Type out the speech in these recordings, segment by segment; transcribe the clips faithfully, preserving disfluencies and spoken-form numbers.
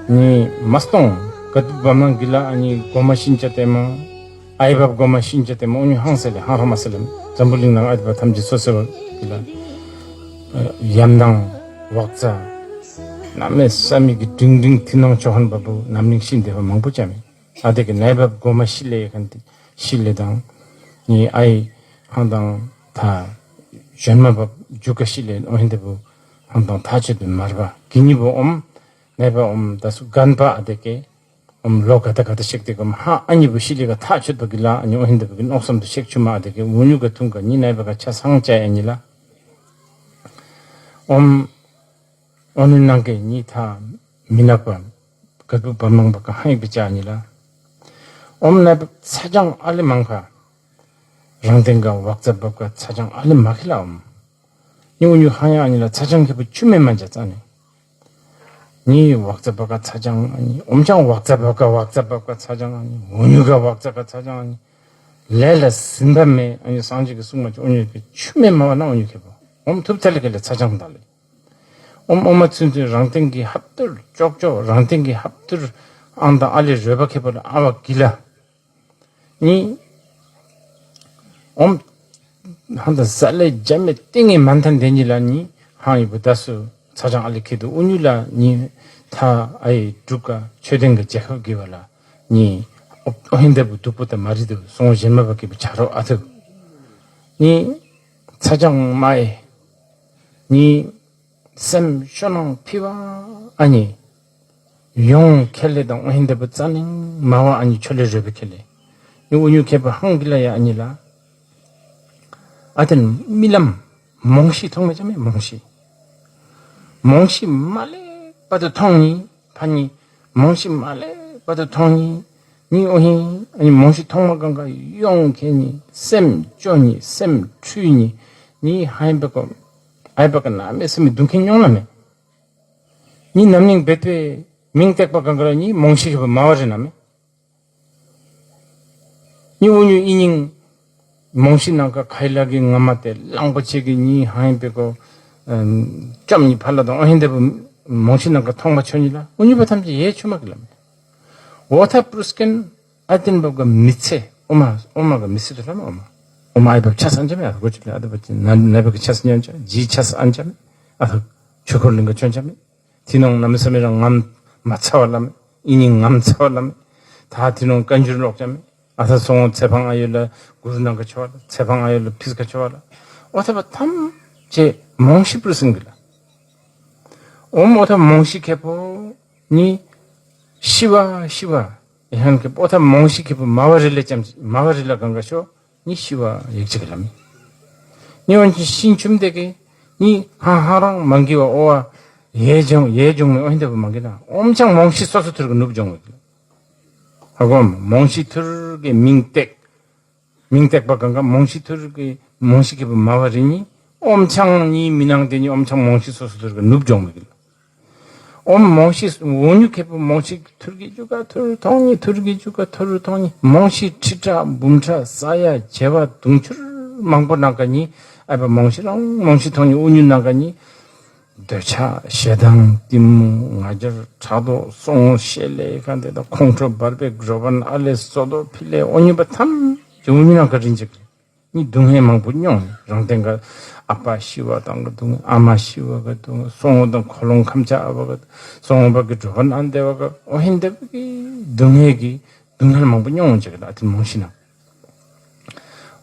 ནི་མ་སྟོང་། ག་དུ་བ་མང་གི་ལ་ཨ་ནི་གོ་མ་ཤིན་ཅ་ཏེ་མ། ཨའི་བབ་གོ་མ་ཤིན་ཅ་ཏེ་མ་འོ་ཉུ་ཧང་སེ་ལེ་ཧང་ཧ་མ་སེ་ལེ། འཛམ་བུ་གླིང་ནང་ཨ་དི་བ་ཐམས་ཅད་སོ་སེ་བ་གི་ལ། ཡམ་དང་བག་ཙ། ན་མེ་ས་མི་གི་འབྲིང་འབྲིང་ཐི་ནང་ཆོ་ཧན་བ་བུ་ནམ་ལིང་ཤིན་ཏེ་བ་མང་པོ་ཅ་མེ། ཨ་དེ་གི་ནའི་བབ་གོ་མ་ཤི་ལེ་ཡེ་ཁན་ཏེ་ཤི་ལེ་དང་། ནི་ཨའི་ཧང་དང་ཐ། གཞོན་མ་བབ་ཇུ་ཀ་ཤི་ལེ་འོ་ཧན་ཏེ་བུ་ཧང་དང་ཐ་ཆེ་དུ་མར་བ་གི་ནི་བུ་ཨོམ། ནའི་བ་ཨོམ་ད་སུ་གན་པ་ཨ་དེ་གེ། ཨོམ་ལོ་ག་ད་ག་ད་ཤེག་དེ་གོམ་ཧ་ཨ་ནི་བུ་ཤི་ལི་ག་ཐག་ཆོད་པ་གི་ལ་ཨ་ནི་འོ་ཧིན་དེ་བུ་གི་ནོག་སམ་དུ་ཤེག་ཆུ་མ་ཨ་དེ་གི་འུ་ཉུ་ག་ཐུང་ག་ནི་ནའི་བ་ག་ཆ་སང་ཅ་ཨ་ནི་ལ། ཨོམ་འོ་ནི་ནང་གི་ནི་ཐ་མི་ནག་པ་ག་བུ་བ་མང་པ་ག་ཧ་ཡིག་པི་ཅ་ཨ་ནི་ལ། ཨོམ་ནའི་བ་ཚ་ཅང་ཨ་ལི་མང་ཁ། རང་སྟེང་ག་བག་ཙ་བབ་ག་ཚ་ཅང་ཨ་ལི་མ་ཁི་ལ་ཨོམ། ཉི་འུ་ཉུ་ཧ་ཡང་ཨ་ནི་ལ་ཚ་ཅང་ཁེ་བུ་ཆུ་མེ་མ་ཅ་ཙ་ནི། ཉི་བག་ཙ་བ་ག་ཚ་ཅང་ཨ་ནི། ཨོམ་ཅང་བག་ཙ་བ་ག་བག་ཙ་བ་ག་ཚ་ཅང་ཨ་ནི། འུ་ཉུ་ག་བག་ཙ་ག་ཚ་ཅང་ཨ་ནི། ལས་ལ་ཟིན་པ་མེད་ཨ་ནི། སངས་རྒྱས་ཀྱི་གསུང་མ་ཅི་འུ་ཉུ་གི་ཆུ་མེ་མ་བ་ན་འུ་ཉུ་ཁེ་བོ། ཨོམ་ཐུབ་ཚ་ལི་ག་ལ་ཚ་ཅང་ད་ལི། ཨོམ་ཨོ་མ་ཚུན་ཚུན་རང་སྟེང་གི་ཧབ་ཏུར་ཅོག་ཅོག་རང་སྟེང་གི་ཧབ་ཏུར་ཨང་དང་ཨ་ལི་རོལ་པ་ཁེ་བོ་ལ་ཨ་བ་གི་ལ། ནི། ཨོམ། ཧང་དང་ས་ལེ་ཇ་མེ་ཏིང་ངེ་མན་ཐན་དེ་ཉི་ལ་ནི། ཧང་ཡི་བུ་ད་སུ་ཚ་ཅང་ཨ་ལི་ཁེ་དུ་འུ་ཉུ་ལ་ནི། ཐ་ཨའི་དྲུག་ག་ཆོས་ལྡན་གི་རྒྱལ་ཁབ་གི་བ་ལ་ནི། ཨོ་ཧིན་དེ་བུ་དུག་པོ་ད་མ་རི་དུ་སོང་གཞན་མ་བ་གི་བུ་ཆ་རོ་ཨ་ཐུ། ནི། ཚ་ཅང་མ་ཨེ། ནི། སེམས་ཤོ་ནང་ཕི་བ་ཨ་ནི། ཡོང་ཁེ་ལེ་དང་འོ་ཧིན་དེ་བུ་རྩ་ནིང་མ་བ་ཨ་ནི་ཆོ་ལེ་རོལ་པའི་ཁེ་ལེ། ནི་འུ་ཉུ་ཁེ་བུ་ཧང་གི་ལ་ཡ་ཨ་ནི་ལ། ཨ་ཏན་རྨི་ལམ། མོང་ཤི་ཐོང་མེ་ཅ་མེ་མོང་ཤི། མོང་ཤི་མ་ལེ་པ་དུ་ཐོང་ནི་ཕ་ནི། མོང་ཤི་མ་ལེ་པ་དུ་ཐོང་ནི། ནི་འོ་ཧིན་ཨ་ནི་མོང་ཤི་ཐོང་མ་གང་ག་ཡོང་ཁེ་ནི་སེམས་ཅོ་ནི་སེམས་འཁྲུལ་ནི། ནི་ཧ་ཡིན་པེ་གོ། ཨའི་བ་ག་ན་མེ་སེམས་མི་དུང་ཁེ་ཉོང་ན་མེ། ནི་ནམ་ནིང་བེད་པེ་མིང་བཏེག་པ་གང་ག་ལ་ནི་མོང་ཤི་ཁེ་བུ་མ་བ་རེ་ན་མེ། ཉི་འུ་ཉུ་ཨི་ཉིང་། མོང་ཤི་ནང་ཀ་ཁའི་ལ་གི་ང་མ་དེ་གླང་པོ་ཆེ་གི་ཉི་ཧ་ཡིན་པེ་གོ། ཅམ་ཉི་ཕ་ལ་དང་འོ་ཧིན་དེ་བུ་མོང་ཤི་ནང་ཀ་ཐོང་པ་ཆོ་ཉི་ལ་འུ་ཉུ་པ་ཐམས་ཅད་ཡེ་ཆུ་མ་གི་ལ་མེ། འོ་ཐ་པུ་རུ་སྐན་ཨ་ཏིན་བབ་ག་མི་ཚེ་ཨོ་མ་ཨོ་མ་ག་མི་ཚེ་དུ་ལ་མ་ཨོ་མ། ཨོ་མ་ཨའི་བབ་ཆ་སང་ཅ་མེ་ཨ་གོ་ཅི་ལ་ཨ་དེ་བ་ཅི་ན་ན་བ་གི་ཆ་སང་ཉོན་ཅ་ཇི་ཆ་སང་ཅ་མེ་ཨ་ཆོ་འཁོར་ལིང་ག་ཆོན་ཅ་མེ། ཐི་ནོང་ནམ་ས་མི་རང་ངམ་མ་ཚ་བ་ལ་མེ། ཨི་ཉིང་ངམ་ཚ་བ་ལ་མེ། ད་ཐི་ནོང་བཀའ་འགྱུར་ལོག་ཅ་མེ། ཨ་ཐ་སོང་ཚེ་ཕང་ཨ་ཡོད་ལ་གུ་རུ་ནང་ག་ཆོ་བ་ལ་ཚེ་ཕང་ཨ་ཡོད་ལ་ཕིས་ག་ཆོ་བ་ལ། ཨོ་ཐ་བ་ཐམས་ཅད་མོང་ཤི་པུ་རུ་སིང་གི་ལ། ཨོམ་ཨོ་ཐ་མོང་ཤི་ཁེ་པོ་ནི་ཤི་བ་ཤི་བ་ཡ་ཧན་ཁེ་པོ་ཨོ་ཐ་མོང་ཤི་ཁེ་པོ་མ་བ་རི་ལ་ཅམ་མ་བ་རི་ལ་གང་ག་ཤོ། ནི་ཤི་བ་ཡིག་ཅིག་ལ་མི། ནི་འོན་ཀྱང་ཤིང་ཆུམ་དེ་གི་ནི་ཧང་ཧང་རང་མང་གི་བ་ཨོ་བ་ཡེ་ཇོང་ཡེ་ཇོང་མི་ཨོ་ཧིན་དེ་བུ་མང་གི་ན་ཨོམ་ཆང་མོང་ཤི་སོ་སོ་ཐུར་གི་ནུབ་ཇོང་མི་གི། ཧ་གོ་མོང་ཤི་ཐུར་གི་མིང་བཏེག་མིང་བཏེག་པ་གང་ག་མོང་ཤི་ཐུར་གི་མོང་ཤི་ཁེ་བུ་མ་བ་རི་ནི་ཨོམ་ཆང་ནི་མི་ནང་དེ་ནི་ཨོམ་ཆང་མོང་ཤི་སོ་སོ་ཐུར་གི་ནུབ་ཇོང་མི་གི། ཨོམ་མོང་ཤི་འུ་ཉུ་ཁེ་པོ་མོང་ཤི་ཐུར་གི་ཇུ་ག་ཐུར་ཐོང་ནི་ཐུར་གི་ཇུ་ག་ཐུར་ཐོང་ནི་མོང་ཤི་ཁྲི་ཁྲ་འབུམ་ཁྲ་ས་ཡ་བྱེ་བ་དུང་ཕྱུར་མང་པོ་ནང་ག་ནི་ཨ་བ་མོང་ཤི་རང་མོང་ཤི་ཐོང་ནི་འུ་ཉུ་ནང་ག་ནི་འདོད་ཆགས་ཞེ་སྡང་གཏི་མུག་ང་རྒྱལ་ཕྲག་དོག་སོང་ངོ་ཤེས་ལེ་ག་འདི་དང་ཁོང་ཁྲོ་འབར་བའི་འགྲོ་བ་ན་ཨ་ལེ་སོ་དོ་ཕི་ལེ་འུ་ཉུ་པ་ཐམས་ཅད་འུ་ཉུ་ནང་ག་རིན་ཅིག་ནི་སྡུག་བསྔལ་མང་པོ་མྱོང་། རང་སྟེང་ག་ཨ་ཕ་ཤི་བ་དང་གི་སྡུག་བསྔལ། ཨ་མ་ཤི་བ་གི་སྡུག་བསྔལ། སོང་བ་དང་ཁོ་ལོང་ཁམས་ཆ་ཨ་བ་གི་སོང་བ་གི་འགྲོ་བ་ན་འདེ་བ་གི་ཨོ་ཧིན་འདེ་བ་གི་སྡུག་བསྔལ་གི་སྡུག་བསྔལ་མང་པོ་མྱོང་ཅིག་ལ་ཨ་ཏི་མོང་ཤི་ན།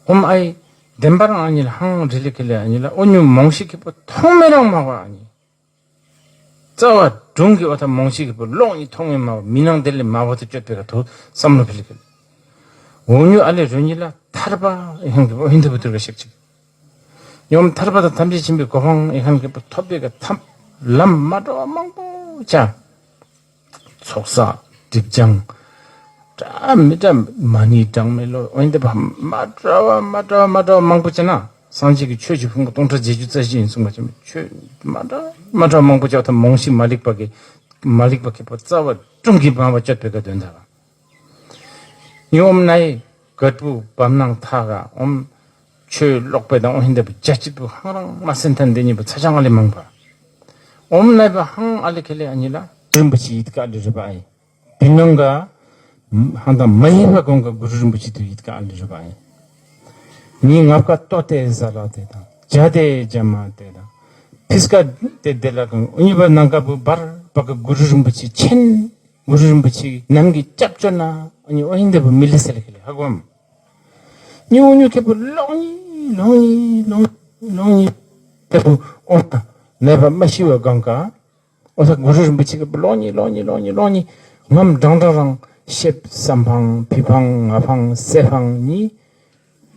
ཨོམ་ཨའི་བདེན་པ་རང་ཨ་ཉི་ལ་ཧང་རི་ལི་ཁི་ལི་ཨ་ཉི་ལ་ཨོ་ཉུ་མོང་ཤི་ཁི་པོ་ཐོང་མེ་རང་མ་བ་ཨ་ཉི། རྩ་བ་སྒྲུང་གི་འོ་ཐ་མོང་ཤི་གི་པོ་ལོག་ནི་མཐོང་ངེ་མ་བ་མི་ནང་དེ་ལས་མ་བ་དུ་བཅོས་པའི་ག་ཐོ་བསམ་བློ་ཕི་ལི་གི། འོ་ཉུ་ཨ་ལེ་རོ་ཉི་ལ་ཐར་པ་ཨེ་ཧན་གི་པོ་ཧིན་དུ་བུ་ཐུར་ག་ཤེག་ཅིག་ཉོམ་ཐར་པ་དང་ཐམས་ཅད་མཁྱེན་པའི་གོ་འཕང་ཨེ་ཧན་གི་པོ་ཐོབ་པའི་ག་ཐམ་ལམ་མ་འགྲོ་བ་མང་པོ་ཆ། ཚོགས་བསགས་སྒྲིབ་སྦྱང་། འདྲ་མི་འདྲ་མ་ཎི་གྲངས་མེད་ལོ་འོན་ཏེ་བ་མ་འདྲ་བ་མ་འདྲ་བ་མ་འདྲ་བ་མང་པོ་བྱས་ན་སངས་རྒྱས་ཀྱི་ཆོས་ཀྱི་ཕུང་པོ་སྟོང་ཕྲག་བརྒྱད་ཅུ་རྩ་བཞི་ཡིན་གསུངས་པ་ཅན་ཆོས་མ་འདྲ་མ་འདྲ་བ་མང་པོ་བྱས་ཐ་མོང་ཤི་མ་ལེགས་པ་གི་མ་ལེགས་པ་ཁེ་པོ་རྩ་བ་ཀྲུང་གི་བང་བ་བཅད་པའི་ག་དོན་དག་ཡོམ་ནའི་གད་པུ་བམ་ནང་ཐག་ག་ཨོམ། ཆོས་ཀློག་པའི་དང་ཨོ་ཧིན་དེ་བུ་རྒྱ་སྐྱིད་པུ་ཧང་རང་མ་སེན་ཐན་དེ་ཉིད་པུ་ཚ་ཆང་ཨ་ལེ་མང་པ། ཨོམ་ནའི་བུ་ཧང་ཨ་ལེ་ཁེ་ལེ་ཨ་ཉི་ལ། རིན་པོ་ཆེ་ཡིད་ཀ་ལི་རི་བ་ཨེ། བི་ནང་ག་ཧང་དང་མ་ཡིན་པ་གང་ག་གུ་རུ་རིན་པོ་ཆེ་དུ་ཡིད་ཀ་ལི་རི་བ་ཨེ། ཉིན་ངབ་ཀ་ཏོ་ཏེ་ཟ་ལ་ཏེ་དང་ཇ་ཏེ་ཇ་མ་ཏེ་དང་ཕིས་ཀ་ཏེ་ཏེ་ལ་གང་ཨུ་ཉི་བ་ནང་ག་བུ་བར་བ་ག་གུ་རུ་རིན་པོ་ཆེ་ཆེན། གུ་རུ་རིན་པོ་ཆེ་ནམ་གྱི་སྐྱབས་བཅོལ་ན་ཨ་ནི་ཨོ་ཧིན་དེ་བུ་མི་ལི་སེ་ལ་ཁེ་ལེ་ཧ་གོ་མ། ཉི་འུ་ཉུ་ཁེ་བུ་ལོང་ཉི་ལོང་ཉི་ལོང་ཉི་ལོང་ཉི་ཁེ་བུ་ཨོ་ཏ་ནེ་བ་མ་ཤི་བ་གང་ག་ཨོ་ཏ་གུ་རུ་རིན་པོ་ཆེ་ཁེ་བུ་ལོང་ཉི་ལོང་ཉི་ལོང་ཉི་ལོང་ཉི་ངམ་འབྲང་འབྲང་རང་ཤེབ་སམ་ཕང་ཕི་ཕང་ང་ཕང་སེ་ཕང་ཉི་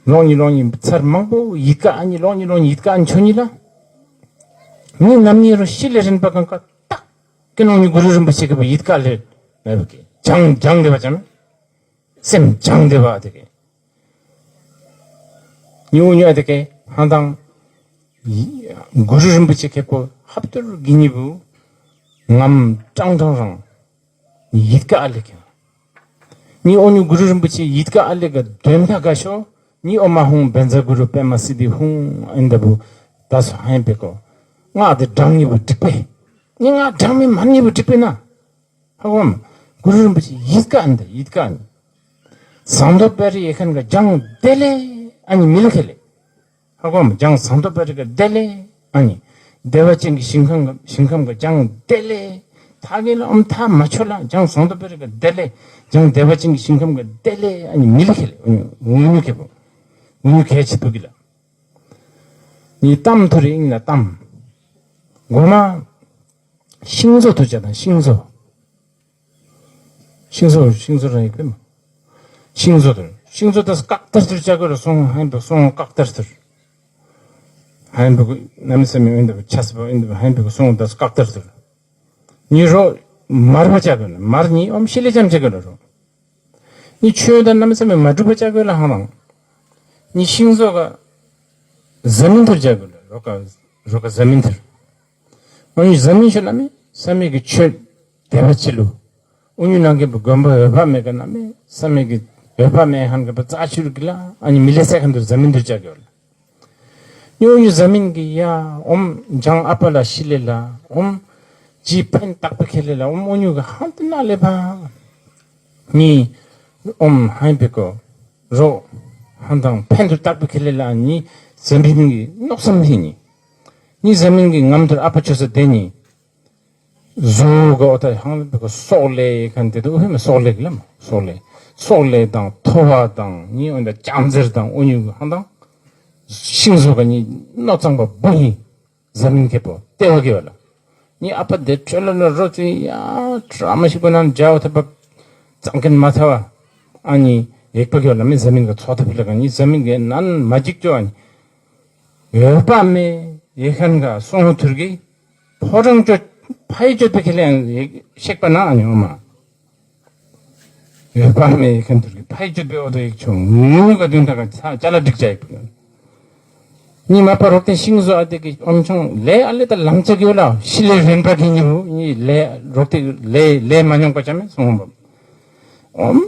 ལོང་ཉི་ལོང་ཉི་ཚར་མང་པོ་ཡིད་ཀ་ཨ་ཉི་ལོང་ཉི་ལོང་ཉི་ཡིད་ཀ་ཨ་ཆོ་ཉི་ལ་ཉི་ནམ་ཉི་རུ་ཤི་ལེ་རིན་པ་གང་ག་ཏག་ཀེ་ནོང་ཉི་གུ་རུ་རིན་པོ་ཆེ་གི་བུ་ཡིད་ཀ་ལེ་ལེ་བུ་ཀེ་ཇང་ཇང་དེ་བ་ཅམ་སེམས་ཇང་དེ་བ་དེ་ཀེ་ཉི་འུ་ཉུ་ཨ་དེ་ཀེ་ཧང་དང་གུ་རུ་རིན་པོ་ཆེ་ཁེ་ཀོ་ཧབ་ཏུར་གི་ཉི་བུ་ངམ་ཀྲང་ཀྲང་རང་ཡིད་ཀ་ཨ་ལེ་ཀེ་ཉི་འུ་ཉུ་གུ་རུ་རིན་པོ་ཆེ་ཡིད་ཀ་ཨ་ལེ་ག་དོན་ཐ་ག་ཤོ་ཉི་ཨོ་མ་ཧུང་བན་ཛ་གུ་རུ་པད་མ་སི་ཏི་ཧུང་ཨིན་ད་བུ་ད་སོ་ཧན་པེ་ཀོ་ང་དེ་ཀྲང་ཉི་བུ་འགྲིག་པེ་ཉི་ང་ཀྲང་མི་མ་ཉི་བུ་འགྲིག་པེ་ན། ཧ་གོ་མ། གུ་རུ་རིན་པོ་ཆེ་ཡིད་ཀ་ཨ་ནི་ད་ཡིད་ཀ་ཨ་ནི། ཟངས་མདོག་དཔལ་རི་ཡེ་མཁན་ག་ལྗང་བདེ་ལེ་ཨ་ནི་མི་ལ་ཁེ་ལེ། ཧ་གོ་མ། ལྗང་ཟངས་མདོག་དཔལ་རི་ག་བདེ་ལེ་ཨ་ནི། བདེ་བ་ཅན་གྱི་ཞིང་ཁམས་ག་ཞིང་ཁམས་ག་ལྗང་བདེ་ལེ། ཐ་གེ་ལ་ཨམ་ཐ་མ་ཆོ་ལ་ལྗང་ཟངས་མདོག་དཔལ་རི་ག་བདེ་ལེ། ལྗང་བདེ་བ་ཅན་གྱི་ཞིང་ཁམས་ག་བདེ་ལེ་ཨ་ནི་མི་ལ་ཁེ་ལེ། འུ་ཉུ་ཁེ་བུ་འུ་ཉུ་ཁེ་ཆི་བུ་གི་ལ། ཉི་གཏམ་ཐུར་ཨིན་ན་གཏམ། གོ་མ། ཤིང་བཟོ་ཐུར་ཅ་དང་ཤིང་བཟོ། ཤིང་བཟོ་ཤིང་བཟོ་རང་ཡིག་པེ་མ། ཤིང་བཟོ་ཐུར་ཤིང་བཟོ་ད་སྐག་ཏར་ཐུར་ཅ་གོ་ར་སོང་ཧན་པ་སོང་སྐག་ཏར་ཐུར། ཧན་པ་གུ་ནམ་སེ་མི་ཨིན་ད་བུ་ཆ་སི་པ་ཨིན་ད་བུ་ཧན་པ་གུ་སོང་ད་སྐག་ཏར་ཐུར། ཉི་རོ་མར་བ་ཅག་གི་ལ་མར་ཉི་ཨོམ་ཤི་ལེ་ཅམ་ཅག་གི་ལ་རོ། ཉི་ཆོས་དང་གནམ་ས་མེ་མ་གྲུབ་པ་ཅག་གི་ལ་ཧང་རང་། ཉི་ཤིང་བཟོ་ག་ཟ་མིན་ཐུར་ཅག་གི་ལ་རོ་ག་རོ་ག་ཟ་མིན་ཐུར། ཨོ་ཉི་ཟ་མིན་ཤོ་ན་མེ་ས་མེ་གི་ཆོས་དེ་བ་ཆི་ལུ། ཨོ་ཉི་ནང་གི་བུ་དགོན་པ་འོད་པ་མེ་ག་ན་མེ་ས་མེ་གི་འོད་པ་མེ་ཧང་གི་བུ་རྩ་ཆུ་རུ་གི་ལ་ཨ་ཉི་མི་ལེ་སེ་ཁན་དུར་ཟ་མིན་ཐུར་ཅག་གི་ལ། ཉོ་ཉུ་ཟ་མིན་གི་ཡ་ཨོམ་ཇང་ཨ་པ་ལ་ཤི་ལེ་ལ་ཨོམ་ཇི་ཕན་བཏགས་པའི་ཁེ་ལེ་ལ་ཨོམ་ཨོ་ཉུ་གི་ཧང་ཏི་ན་ལེ་ཕ། ཉི་ཨོམ་ཧན་པེ་ཀོ་རོ་ཧང་དང་ཕན་དུ་བཏགས་པའི་ཁེ་ལེ་ལ་ཉི་ཟ་མིན་གི་ནོག་སམ་ཧི་ཉི། ཉི་ཟ་མིན་གི་ངམ་དུར་ཨ་པ་ཆོ་ས་དེ་ཉི། བཟོ་གོ་ད་ཧང་པེ་ཀོ་སོག་ལེ་ཁན་དེ་དུ་ཨུ་ཧེ་མ་སོག་ལེ་གི་ལམ་སོག་ལེ། སོག་ལེ་དང་ཐོ་བ་དང་ཉི་ཨོ་ད་ཅང་ཛེར་དང་ཨོ་ཉུ་གི་ཧང་དང་། ཤིང་བཟོ་ག་ཉི་ནོ་ཚང་པ་བུ་ཉི་ཟ་མིན་ཁེ་པོ་ལྟེ་བ་གི་བ་ལ། ཉི་ཨ་པ་དེ་ཁྲོད་ལ་ལ་རོ་ཙི་ཡ་ཁྲ་མ་ཤི་གོ་ན་འཇའ་བ་ཐ་པ་ཙང་ཀན་མ་ཚ་བ། ཨ་ཉི་ཡེག་པ་གི་བ་ལ་མི་ཟ་མིན་ག་ཚོ་ཐ་པི་ལ་ག་ཉི་ཟ་མིན་ག་ནན་མ་ཇིག་ཅོ་ཨ་ཉི། འོད་པ་མེ་ཡེ་ཁན་ག་སོང་ཐུར་གི་ཕོ་རང་ཅོ་ཕའི་ཅོ་པི་ཁེ་ལེ་ཡང་ཤེག་པ་ན་ཨ་ཉི་ཨོ་མ། འོད་དཔག་མེད་ཡེ་ཁན་དུར་གི་ཕའི་ཅུ་པའི་འོ་དོ་ཡིག་ཆུང་ངུ་ག་དུན་ཐ་ག་ཅ་ལ་འགྲིག་ཅ་ཡིག་པ། ཉི་མ་པ་རོག་ཏེ་ཤིང་བཟོ་ཨ་དེ་གི་ཨོམ་ཆུང་ལེ་ཨ་ལེ་ད་ལམ་ཅ་གི་ལ་ཤི་ལེ་རེན་པ་གི་ཉི་བུ་ཉི་ལེ་རོག་ཏེ་ལེ་ལེ་མ་ཉོང་པ་ཅ་མེ་སོང་བ། ཨོམ་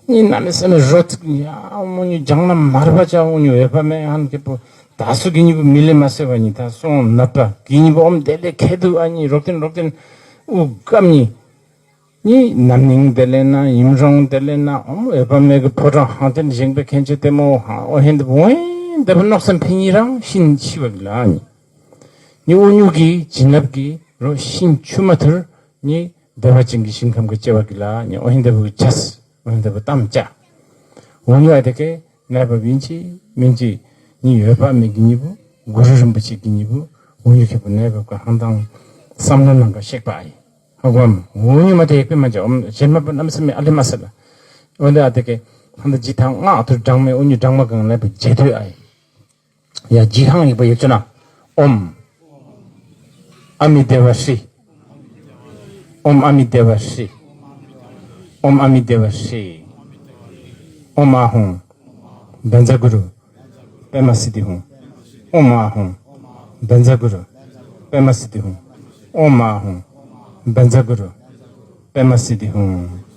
ཉི་ན་མེ་ས་མེ་རོ་ཚིག་ཡ་ཨོམ་ཉི་ཇང་ན་མར་བ་ཅ་ཨོ་ཉི་འོད་པ་མེ་ཧན་ཁེ་པོ་ད་སུ་གི་ཉི་བུ་མི་ལེ་མ་སེ་བ་ཉི་ད་སོང་ན་པ་གི་ཉི་བུ་ཨོམ་དེ་ལེ་ཁེ་དུ་ཨ་ཉི་རོག་ཏེན་རོག་ཏེན་ཨུ་གམ་ཉི། ཉི་ནམ་ནིང་དེ་ལེ་ན་ཡིམ་རོང་དེ་ལེ་ན་ཨོམ་འོད་པ་མེ་གི་ཕོ་བྲང་ཧང་ཏེན་བཞེངས་པའི་མཁན་ཆེ་ཏེ་མོ་ཧང་ཨོ་ཧེན་དེ་བོ་ཨེན་དེ་བོ་ནོག་སམ་ཕི་ཉི་རང་ཤིན་ཤི་བ་གི་ལ་ཉི། ཉི་ཨོ་ཉུ་གི་བྱིན་རླབས་གི་རོ་ཤིན་ཆུ་མ་ཐུར་ཉི་བདེ་བ་ཅན་གི་ཞིང་ཁམས་གི་སྐྱེ་བ་གི་ལ་ཉི་ཨོ་ཧེན་དེ་བོ་གི་ཆས་ཨོ་ཧེན་དེ་བོ་གཏམ་ཅ། ཨོ་ཉུ་ཨ་དེ་ཀེ་ནའི་བ་བིན་ཅི་མིན་ཅི་ཉི་འོད་པ་མེ་གི་ཉི་བུ་གུ་རུ་རིན་པོ་ཆེ་གི་ཉི་བུ་ཨོ་ཉུ་ཁེ་པོ་ནའི་བ་གི་ཧང་དང་བསམ་བློ་ནང་ག་ཤེག་པ་ཨ་ཡི། ཧ་གོ་མ། འོ་ཉི་མ་དེ་ཡེག་པེ་མ་ཅ་ཨོམ་ཞེན་མ་པ་གནམ་ས་མེ་ཨ་ལེ་མ་ས་ལ། འོ་དེ་ཨ་དེ་ཀེ་ཧང་དང་ཇི་ཐང་ང་ཐུར་སྦྲང་མེ་ཨོ་ཉི་སྦྲང་མ་གང་ལེ་པ་ཇེ་ཐོས་ཨ་ཡི། ཡ་ཇི་ཧང་ཡེག་པ་ཡེག་ཅོ་ན། ཨོམ། ཨ་མི་དེ་བ་ཧྲི། ཨོམ་ཨ་མི་དེ་བ་ཧྲི། ཨོམ་ཨ་མི་དེ་བ་ཧྲི། ཨོམ་ཨ་ཧོང་། བན་ཛ་གུ་རུ། པད་མ་སི་ཏི་ཧོང་། ཨོམ་ཨ་ཧོང་། བན་ཛ་གུ་རུ། པད་མ་སི་ཏི་ཧོང་། ཨོམ་ཨ་ཧོང་། བན་ཛ་གུ་རུ། པད་མ་སི་ཏི་ཧོང་།